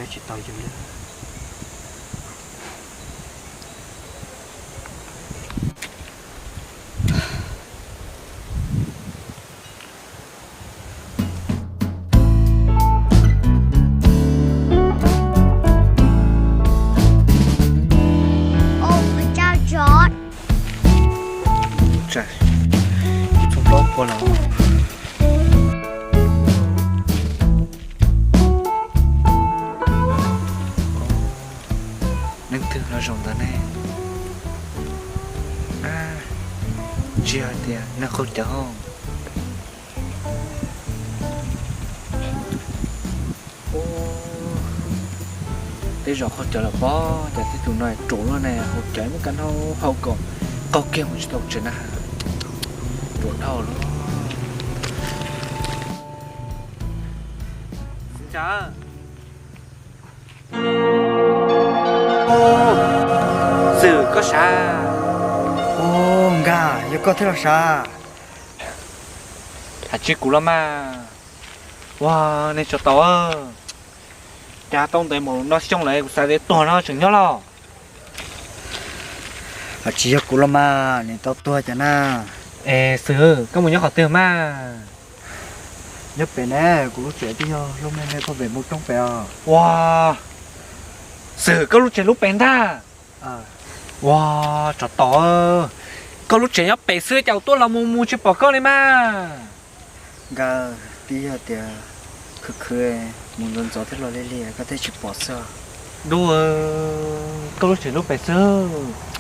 tsis tau yus li. Txog plaub pua los. Neeg twg los zaum ntawd ne? Tsis hais tias neeg qaug cawv hos. Tej zaum qaug cawv lawm pob, cas tej tus no ruam luaj ne, haus cawv muab kab hnab haus kom qaug kiag mus tsis tau tsev na. Ruam dhau lawm. Xwm, koj sav? Ub, Nkaj, yog koj thiab los sav? Hais tsis kuv los mas. Ua, nej tso tau. Cas tau ntev mus no xyoo lawm kuv xav tias tuag no tseem nyob los. Tsis yog kuv los mas, nws tau tuag cas na. Es Xwm, koj mus nyob qhov twg mas? Nyob pem ne, kuv lub tsev twb yog lub me me koj pem mus roob pem os. Ua, Xwm, koj lub tsev lub pem ntag. Ua, tsov tom, koj lub tsev nyob pem xwb cas kuv tuaj los mus mus tsis pom koj li mas. Nkaj, twb yog tias khwv khwv mus ntxov ntxov thiab los lig lig koj thiaj tsis pom xwb. Dub, koj lub tsev lub pem xwb.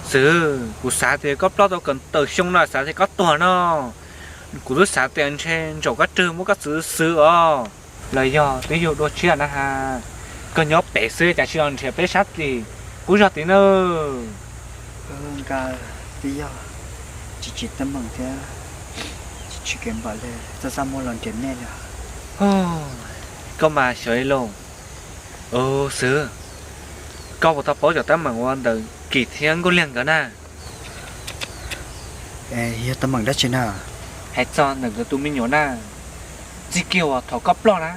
Xwm, kuv xav tias koj ploj tau kom tawm xyoo no xav tias koj tuag no. Kuv twb xav tias ntshe ntsaum koj rwg muab koj txwv xwb os. Los yog twb yug dua tshiab na has. Koj nyob pem xwb cas tsis los nrhiav peb sab tim qub zog tid na. Nkaj, twb yog tsis tsim teeb meem thiab tsis tsim kev npam li, txaj xaj muag los nrhiav nej li. Koj mas xyov li lauj. Xwm, koj puas tau paub cov teeb meem uas ntawm Kim thiab Nkauj Liag nkawd na? Yog teeb meem dab tsi na? Hais txog ntawm nkawd tus me nyuam na, txij kiag uas thaum koj ploj na,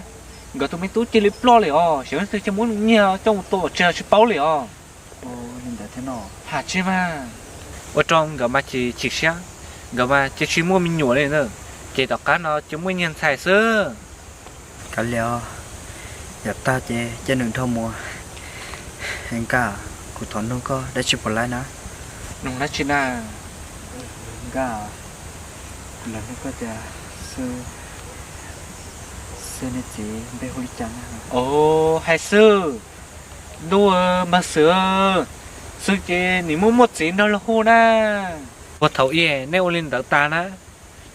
nkawd tus me tub cia li ploj li os, xyov leej twg cia muab nyiag coj mus tua tseg tsis paub li os. Li ntawd thiab no. Hais tsis mas, ua rau nkawd mas ces chim siab, nkawd mas cia tsis muaj me nyuam li na, ces tom qab no cia muaj niag ntxhais xwb. Kav liam, yam tag ces cia nws dhau mus. Nkaj, kuv thov nug koj dab tsi puas laib na? Nug dab tsi na? Nkaj, kuv los nug koj tias Xwm, Xwm niag txiv npe hu li cas na? Hais Xwm, ntuj, npawg Xwm, Xwm ces nim muaj muaj txiv nrog luag hu na. Puag thaum ub nej ua li ntawd tas na,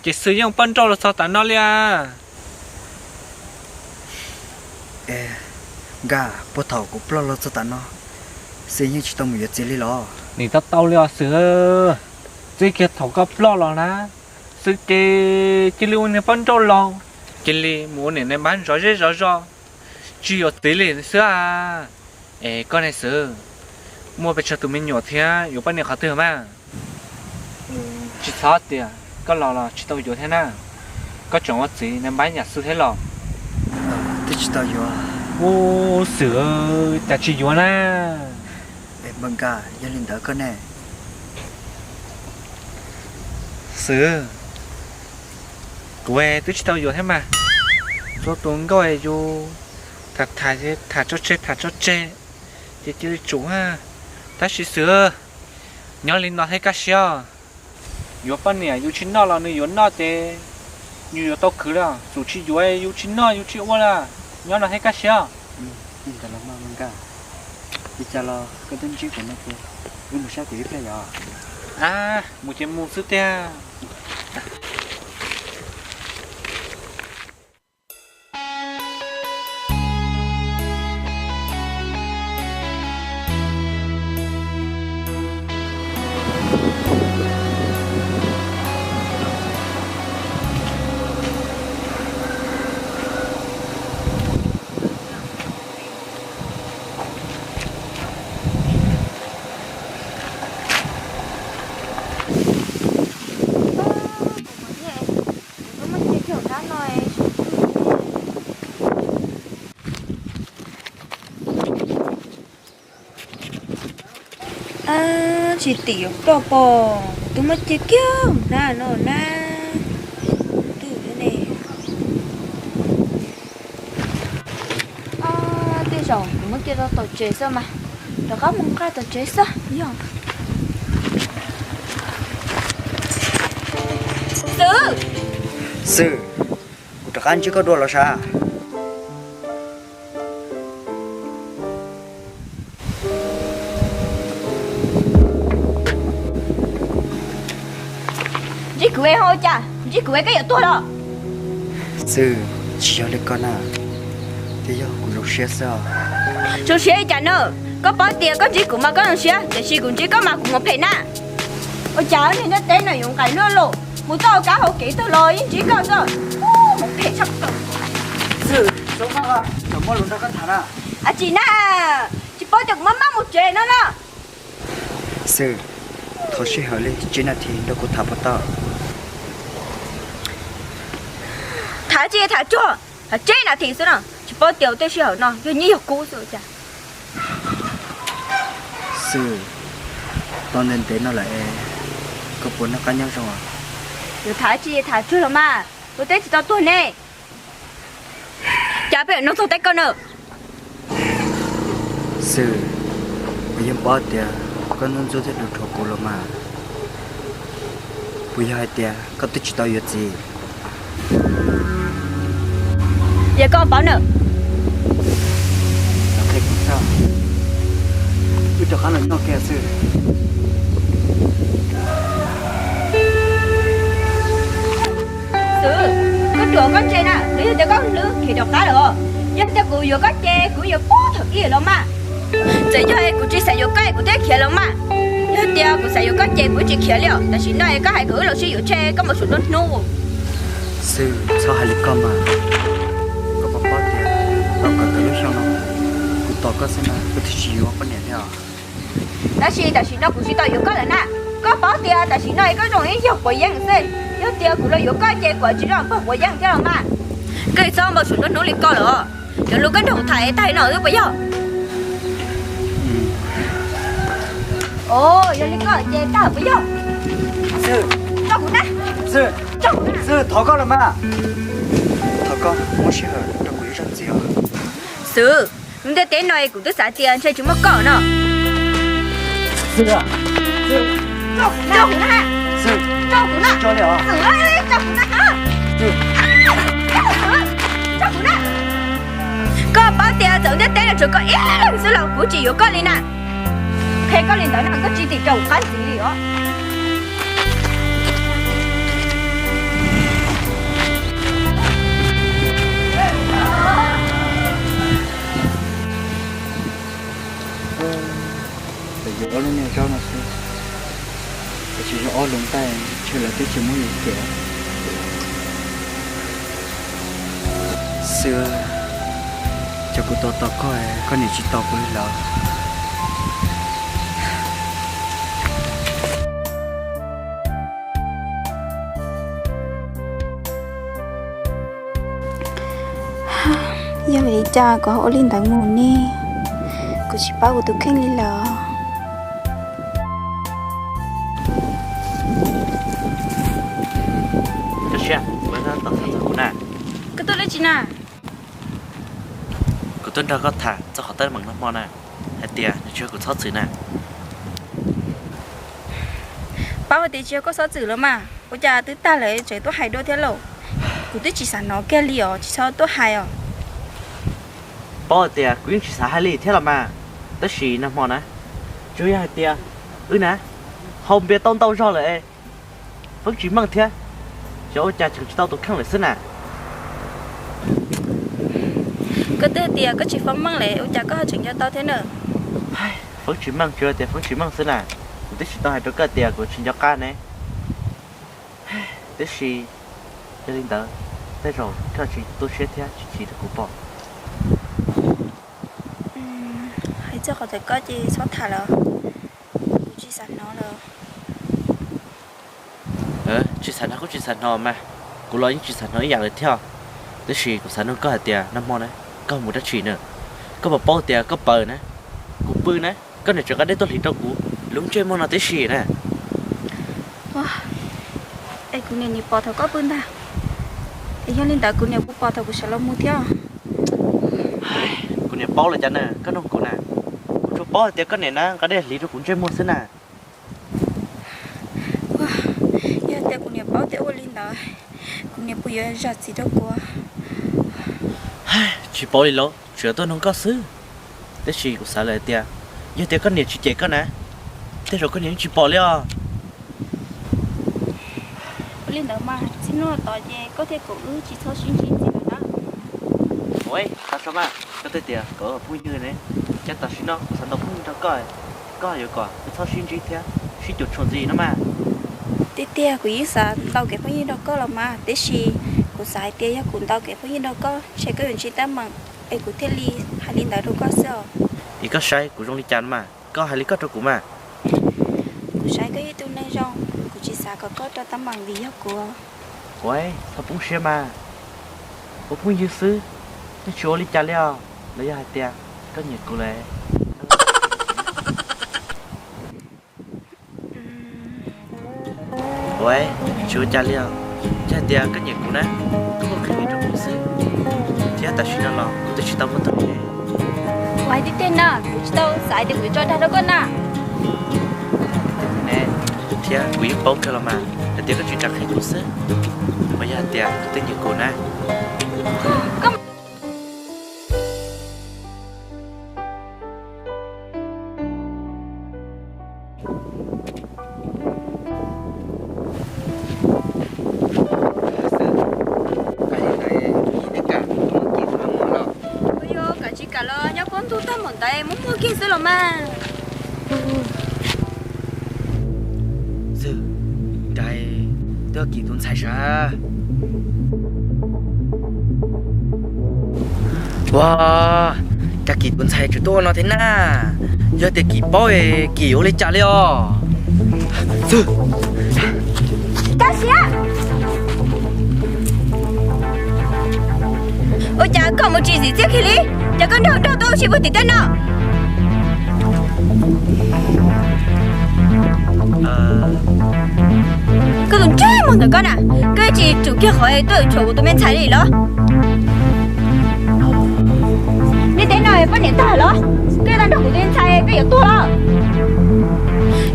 ces Xwm yeej poj nrauj los txog tav no li as. Nkaj, puag thaum kuv ploj los txog tav no, Xwm yeej tsis tau mus yuav txiv li los? Nim tau tau li os Xwm, txij kiag thaum koj ploj los na, Xwm ces cia li ua niag poj nrauj laus, cia li mus ua niam nais npab zov zej zov zos, tsis yuav txiv li xwb as. Es koj ne Xwm, muaj pes tsawg tus me nyuam thiab yuav poj niam qhov twg mas? Tsis txhob tias koj los los tsis tau yuav thiab na, koj tseem ua txiv nais npab yam Xwm thiab los? Twb tsis tau yuav. Ub, Xwm, cas tsis yuav na? Npawg Nkaj, yog li ntawd koj ne? Xwm, kuv twb tsis tau yuav thiab mas. Txhua tus nkauj yus tham tham tham tso tseg tham tso tseg, ces cia li tsum. Tab sis Xwm, nyob li no thiaj kaj siab. Yuav poj niam yus tsis noj los nws yuav noj ces yus yuav tau khwv li. Txawm tsis yuav yus tsis noj yus tsis ua li. Nyob no thiaj kaj siab. Li cas los koj twb ntsib kuv no ces wb mus sab tim ib pliag yom? A, mus ces mus xwb tiag. Tsis tim yuav ploj pom, kuv twb muab cia kiag hnab no na. Twb ne, tej zaum kuv muab cia rau tom tsev xwb mas, rov qab mus nqa tom tsev xwb yog. Xwb, Xwb, kuv rov qab ntsib koj dua los sav? Ntsib kuv es ho ua cas? Ntsib kuv es koj yuav tuag los? Xwb, tsis yog li ko na, twb yog kuv zoo siab xwb os. Zoo siab li cas na? Koj paub tias koj ntsib kuv mas koj zoo siab, tiam sis kuv ntsib koj mas kuv mus phem na. Ua cas niag ntiaj teb no yuav nqaim luaj los, mus txoj hauv kab hauv kev tag los yeej ntsib koj xwb. Mus phem tshaj plaws. Xwb, zoo maj, tseem muaj lus nrog koj tham na. Ab tsis na, tsis paub tias kuv maj maj mus tsev no na. Xwb, thov sij hawm li tsib nas this nrog kuv tham puas tau? Tham tsis tham tsuag, tham tsib nas this xwb na, tsis paub tias tej sij hawm no yog nyiaj yog kub xwb cas. Xwb, tau ntev ntev no lawm es koj puas noj qab nyob zoo? Yuav tham tsis tham tsuag los mas, ua teb tsis tau tuag ne. Cas peb yuav nug txog teb koj na? Xwb, kuv yeej paub tias koj ntxub ntxub thiab dhuav dhuav kuv los mas, puas yog hais tias koj twb tsis tau yuav txiv? Yog koj paub na. Wb rov qab los nyob kiag xwb. Xwb, koj ruam koj ntse na, nws yog tias koj hlub khiav rov qab lawm os. Yog tias kuv yuav koj ces kuv yuav puag thaum ub los mas. Txawm yog kuv tsis xav yuav koj es kuv thiaj khiav los mas. Yog tias kuv xav yuav koj ces kuv tsis khiav li os, tam sim no es koj hais kom wb los sib yuav tseg koj mus tsum nruab hnub. Xwb, txhob hais li koj mas. Koj puas paub tias tau kom tau lub xyoo no kuv tos koj xwb na, kuv twb tsis yuav poj niam thiab os. Tab sis tam sim no kuv tsis tau yuav koj lawm na. Koj paub tias tam sim no es koj zoo ib yawg quav yeeb xwb. Yog tias kuv los yuav koj ces kuv tsis zoo pog quav yeeb thiab los mas. Koj txhob npau suav nruab hnub li koj lawm. Cov lus koj nrog kuv tham es tag li no xwb puas yog? Os, yog li koj ces tag puas yog? Xwb, tso kuv na. Xwb, thov koj los mas. Thov koj muab sij hawm rau kuv ib zaug ntxiv os. Xwb, lub ntiaj teb no kuv twb xav tias ntshe tsis muaj koj no. Xwb, tso kuv na. Xwb, tso kuv na. Xwb, tso kuv na. Tso kuv na. Koj paub tias txawm ntiaj teb no tsuas koj ib leeg xwb los kuv tsis yuav koj li na. Qhia koj li ntawd no koj tsis tim rau qab ntxiv li os. Txawm yuav ob lub niag zaub no xwb, tiam sis yog ob lub nqaij ntshe lawv twb tsis muab yus cem. Xwb, ces kuv tos tos koj, koj niam tsis tos kuv li lawm. Yog vim li cas kuv ho ua li ntawd mus ne? Kuv tsis paub kuv tus kheej li lawm. Koj tuaj li tsi na? Kuv tuaj nrog koj tham txog qhov teeb meem nag hmo na, hais tias nws tsis yog kuv txhob txwm na. Paub hais tias tsis yog koj txhob txwm los mas, ua cas twb tag lawm tseem tuaj hais dua thiab lauj? Kuv twb tsis xav hnov kiag li os, tsis txhob tuaj hais os. Paub hais tias kuv yeej tsis xav hais li thiab los mas, tab sis nag hmo na, tsuas yog hais tias wb na, haus npias tau ntau zog lawm es feeb tsis meej thiab, xyov ua cas tseem tsis tau tus kheej lawm xwb na. Koj twb hais tias koj tsis feeb meej lawm ua cas koj ho tseem nco tau thiab na? Feeb tsis meej, tsuas tias feeb tsis meej xwb na, kuv twb tsis tau hais rau koj tias kuv tsis nco qab ne. Tiam sis yog li ntawd, tej zaum koj tsis tu siab thiab tsis chim rau kuv pom. Hais txog qhov ntawd koj ces txhob tham lawm, kuv tsis xav hnov lawm. Tsis xav hnov kuj tsis xav hnov mas, kuv los yeej tsis xav hnov ib yam lawm thiab. Tiam sis kuv xav nug koj hais tias nag hmo na, koj mus dab tsi na? Koj puas paub tias koj paws na, kuv pw na, koj niam tseem nqa dej tuaj hliv rau kuv. lub ntsej muag no tib si na. Es kuv niam nim pom thaum koj pw ntag, es yog li ntawd kuv niam puas pom thaum kuv sawv los mus thiab? Kuv niam paub los cas na, koj nug kuv na. Kuv tsuas paub hais tias koj niam na nqa dej hliv rau kuv ntsej muag xwb na. Yog tias kuv niam paub tias ua li ntawd, kuv niam puas yuav zam txim rau kuv? Tsis paub li lauj, tsuas yog tuaj nug koj xwb. Tab sis kuv xav lawm hais tias, yog tias koj niam tsis cem koj na, tej zaum koj niam yeej tsis pom li os. Ua li ntawd mas txij hnub no tod ces koj thiab kuv wb tsis txhob sib ntsib ntxiv lawm na. Ua, tau so mas, koj twb tias kom phooj ywg ne, ces tam sim no kuv xav ntaus phooj ywg nrog koj, koj yuav kom wb txhob sib ntsib thiab sib cuam tshuam ntxiv no mas. Tiag tiag kuv yeej xav ntaus kev phooj ywg nrog koj los mas, tiam sis kuv xav hais tias yog kuv ntaus kev phooj ywg nrog koj ntshe koj yuav ntsib teeb meem, es kuv thiaj li hais li ntawd rau koj xwb os. Es koj saib kuv zoo li cas no mas, koj hais li koj rau kuv mas. Kuv saib koj yog ib tug neeg zoo, kuv tsis xav kom koj raug teeb meem vim yog kuv. Ua, txhob poob siab mas, ua phooj ywg xwb, yeej tsis ua li cas li os. Los yog hais tias koj nyiam kuv lawm? Ua, tsis ua cas li os. Yog hais tias koj nyiam kuv na, koj muaj qhia rau kuv xwb, thiab tam sim no los kuv twb tsis tau muaj tag li. Kuv hais tiag tiag na, kuv tsis tau xav hais tias kuv yuav tso dag rau koj na. Ne, thiab kuv yeej paub kawg los mas hais tias koj tsis kam qhia kuv xwb. Mas yog hais tias koj twb nyiam kuv na, Ua, yog kam tsis kam los nyob puag ntug tag npaum ntawd muab muag kiag xwb los mas. Xwb, Kab Kis tus ntxhais sav. Ua, Kab Kis tus ntxhais tseem tuaj ua no thiab na. Yog tias Kis paub, Kis ua li cas li os? Kab Siab, ua cas koj mus tsis txiv txiaj kiag li? Cas koj nrog nrog tuaj ua si puag tim tej no? Koj tus ntsej muag ntawm koj na, koj tsis tsum kiag qhov tuaj tshuam kuv tus me ntxhais li los? Nej tej no poj niam tag los? Koj yuav tau nrog kuv tus me ntxhais, koj yuav tuag los?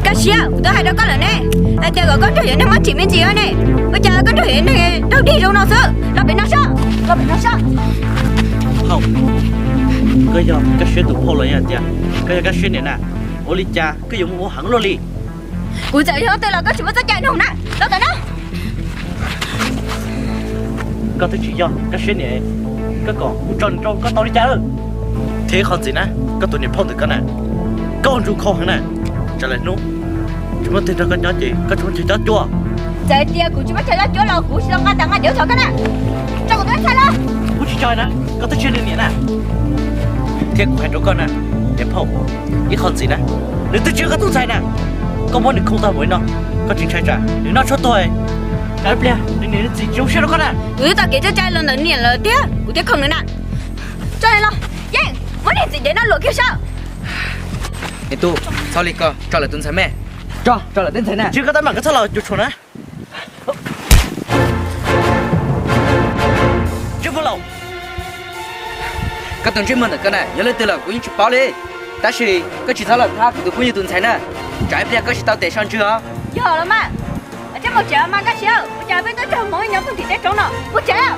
Kab Siab, kuv twb hais rau koj lawm ne, hais tias kom koj nrog Yawm Neeg muab tsim me ntsis ne, ua cas koj nrog Yawm Neeg raug dig zoo no xwb? Los pem no sob, los pem no sob. Phauj, koj yog Kab Siab tus phauj los yog tias koj yog Kab Siab niam na? Ua li cas koj yuav mus ua heev luaj li? Kuv txawm yog leej twg los koj tsis muaj txoj cai nug na, los ntawm no. Koj twb tsis yog Kab Siab niam, koj kom kuv tso nws rau koj tau li cas lawm? Thiab ib qho ntxiv na, koj tus niam phauj ntawm koj na, koj ua ntsuj khau heev na. Tsam lawm hnub tsis muaj twg nrog koj nyob ces koj tsis muaj chaw cob cuab. Txawm tias kuv tsis muaj chaw cob cuab los kuv tsis tau nqa tas nqa cawv txog koj na. Tso kuv tus me ntxhais los. Kuv tsis tso na, koj twb tsis yog nws niam na. Thiab kuv hais rau koj na, niam phauj, ib qho ntxiv na, nws twb tsis yog koj tus ntxhais na. Koj muab nws khoom tag npaum li no, koj tsis ntshai tsam nws noj tshuaj tuag, tsam ib pliag nws niam nws txiv tsis zoo siab rau koj na. Kuv twb tau kev cai cai los ntawm niam lawm thiab, kuv thiaj khoom nws na. Tso los, Yeej, muab niag txiv dev no luam kiag saib. Me tub, txhob li ko, tso lawm tus ntxhais me. Tso, tso lawm tus ntxhais na. Tsis koj tab mam koj txhob los cuam tshuam na. Ntsej muag laus, koj tus ntsej muag ntawm koj na yog leej twg los kuv yeej tsis paub li. Tab sis koj tsis txhob los thab kuv tus phooj ywg tus ntxhais na, tsam ib pliag koj tsis tau tes so ntswg os. Yog los mas, tseem mus tsev mas Kab Siab, ua cas peb twb raug moov nyob puag tim tej roob no, mus tsev.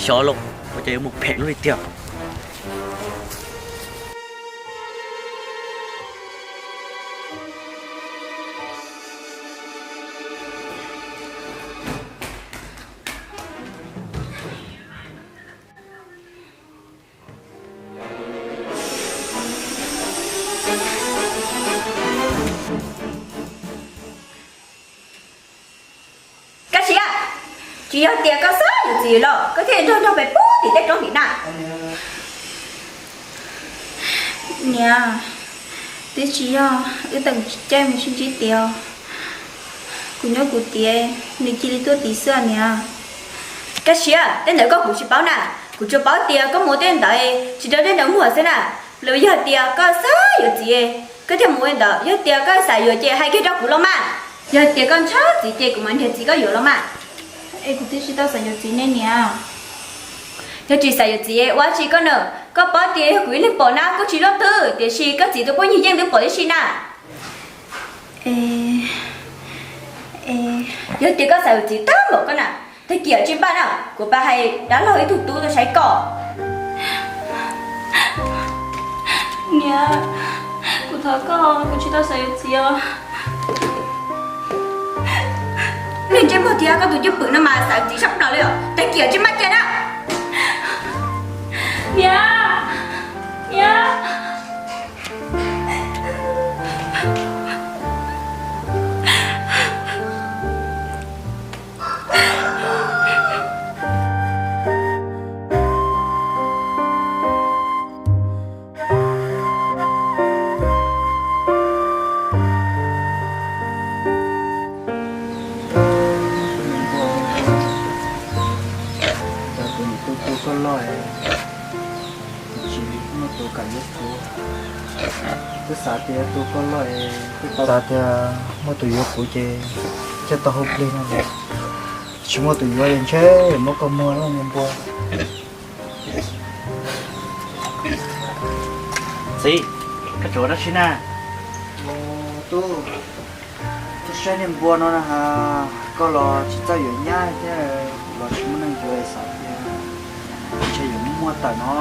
Xyov lauj, ua cas yuav mus phem luaj li tiag. Kab Siab, tsis yog tias koj xav yuav txiv los koj thiaj nrog nrog peb puag tim tej roob tim na. Niam, twb tsis yog wb teem caij mus sib ntsib tiag. Kuv nyob kuv tiag, nws cia li tuaj tid xwb niam. Kab siab, tej ntawd koj kuv tsis paub na, kuv tsuas paub tias koj mus tej ntawd tsis rau tej ntawd muag xwb na. Los yog tias koj xav yuav txiv, koj thiaj mus ntawd, yog tias koj xav yuav ces hais kiag rau kuv los mas. Yog tias koj ntshaw txiv ces kuv mam nrhiav txiv koj yuav los mas. Es kuv twb tsis tau xav yuav txiv ne niam. Yog tsis xav yuav txiv ua tsi koj na, koj paub tias yog kuv ib leeg pom na kuj tsis luaj twg, tiam sis koj txiv tus phooj ywg yeej twb pom tib si na. Yog tias koj xav yuav txiv tag npaum koj na, tag kis tsis npaj na, kuv pab hais dab laug ib tug tub tuaj saib koj. Niam, kuv thov koj, kuv tsis tau xav yuav txiv os. Niag ntsej muag thiab koj tus cwj pwm no mas xav yuav txiv sab plaws li os, tag kis tsis npaj cia na. Niam, niam. Cov tus niam tu tu koj loj, tsis muaj tus kam yuav kuv. Twb xav tias tu koj loj, twb xav tias muaj tus yuav kuv ces coj tau hauv plig no, tsis muaj tus yuav es ntshe muab koj muag loj niag npua. Txiv, koj tsuas ua dab tsi na? Tub, tub saib niag npua no na, koj los tsis txawj yuav nyab thiab, los tsis muaj neeg yuav xav tias ntshe yuav muaj tawm no.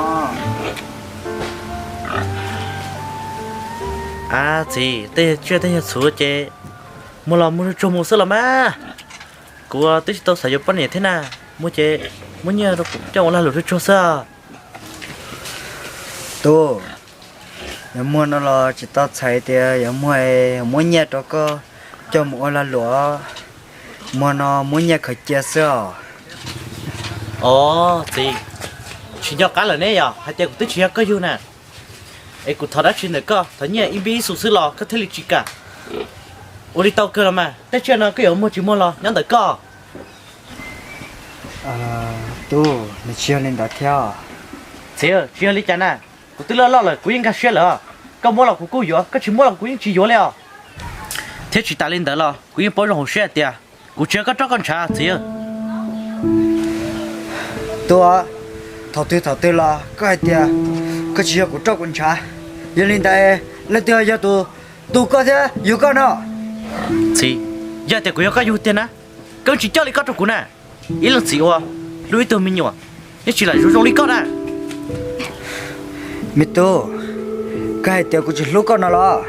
Ab txiv, tej tsiaj tej nyuag txhuv ces muag los muag tsuag mus xwb los mas. Kuv twb tsis tau xav yuav poj niam thiab na, muag ces muab nyiaj rau kuv coj mus ua lag luam tsuag tsuag xwb. Tub, yuav muag no los tsis tau txhais tias yuav muag es muab nyiaj rau koj coj mus ua lag luam, muag no muab nyiaj khaws cia xwb os. Os txiv, tsis nco qab lawm ne, yog hais tias kuv twb tsis yog koj yug na, es kuv thov dab tsi ntawm koj, thov nyiaj ib npib ib xu xwb los koj thiaj li tsis kam? Ua li tau kawg los mas, tej tsiaj no koj yuav muag tsis muag los nyob ntawm koj. Tub, nws tsis yog li ntawd thiab. Txiv, tsis yog li cas na, kuv twb loj loj lawm kuv yeej nkag siab lawm. Koj muab los kuv kuj yuav, koj tsis muab los kuv yeej tsis yuav li os. Thiab tsis tas li ntawd los kuv yeej paub zoo hauv siab hais tias kuv tsis yog koj roj koj ntshav txiv. Tub, thaum twg thaum twg los koj hais tias koj tsis yog kuv roj kuv ntshav, yog li ntawd leej twg yog tus tu koj thiab yug koj no? Txiv, yog tias kuv yog koj yug tiag na, koj tsis coj li koj rau kuv na. Ib leej txiv uas hlub ib tug me nyuam yeej tsis lam zoo zoo li koj na. Me tub, koj hais tias kuv tsis hlub koj no los?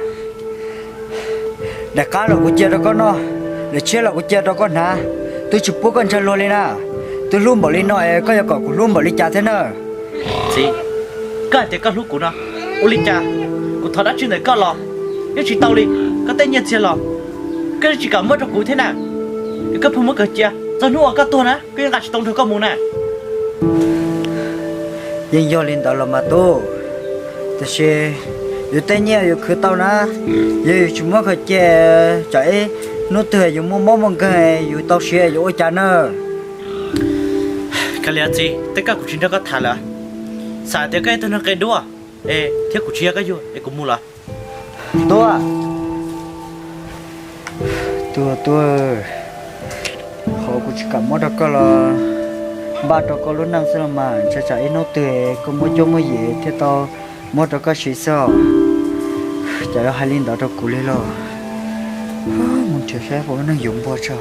Daim qab los kuv cia rau koj noj, daim tshiab los kuv cia rau koj hnav, twb tsis pub koj ntshai luag li na. Twb hlub npaum li no es koj yuav kom kuv hlub npaum li cas thiab na? Txiv, koj hais tias koj hlub kuv no, ua li cas kuv thov dab tsi ntawm koj los yeej tsis tau li. Koj tej nyiaj txiag los koj yeej tsis kam muab rau kuv thiab na. Es koj pheej muab khaws cia, txog hnub uas koj tuag na koj yeej nqa tsis tau nrog koj mus na. Yeej yog li ntawd los mas tub, tiam sis yus tej nyiaj yus khwv tau na, yog yus tsis muab khaws cia, tsam ib hnub twg yus muaj mob muaj nkeeg yus tau siv yuav ua cas na? Kav liam txiv, tej koj kuv tsis nrog koj tham lawm. Xav tias koj yog tug neeg qia duab es thiab kuv tsis yog koj yug es kuv mus lawm. Tub, tub, tub, qhov kuv tsis kam muab rau koj los npaj rau koj lub neej xwb los mas, ntshai tsam ib hnub twg koj muaj cuab muaj yig thiaj tau muab rau koj siv xwb os. Cas yuav hais li ntawd rau kuv li los? Mus nrhiav saib puas muaj neeg yuav npua tso.